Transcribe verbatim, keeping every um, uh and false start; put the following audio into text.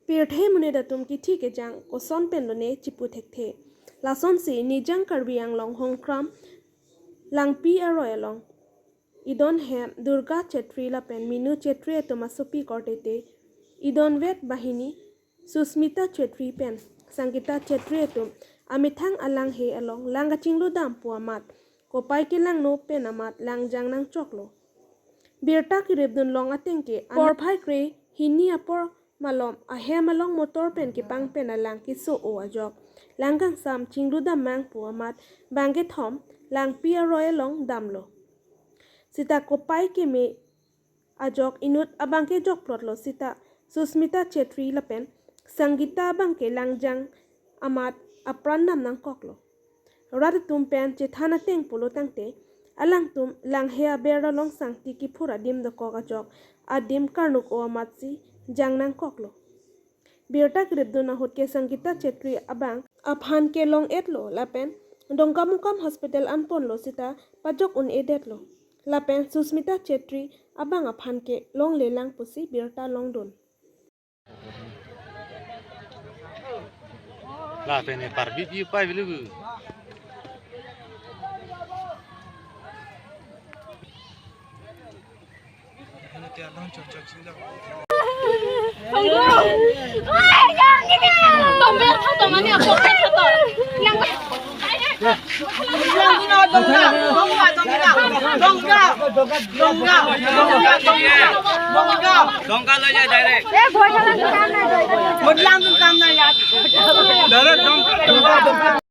Pirthe monit atum kithi kejang koson pen lone chipu thekthe. Lasonsi Nijang Karbi Anglong Hongkram Langpi aroi along idon hem Durga Chetri lapen Minu Chetri atum asopi korte te idonvet banghini Susmita Chetri pen Sangita Chetri atum amethang alanghe along lang kachingludam pu amat kopai kelangno pen amat langjang nangchoklo. Birta keripdun long ateng ke porphai kre hini apor malom ahem along motor pen kepang pen alang keso-o ajok lang kangsam chingludam mang pu amat bang kethom Langpi aroi along damlo. Sita kopai keme ajok inut abang ke jokplotlo sita Susmita Chetri lapen Sangita abang ke langjang amat apran nam nangkoklo. Rat atum pen chethan ateng pulo tangte alangtum langhe aber along sangti kiphur adim dokok ajok adim karnuk-o amatsi jang nangkoklo. Birta keripdun ahut ke Sangita Chetri abang aphan ke long-etlo lapen Dongkamukam Hospital anponlo sita pajok un-edetlo. Lapen Susmita Chetri abang aphan ke longlelang pusi birta longdun. Lapen e parbi bi pai bilu. Dongka lo ya direct. Direct Dongka.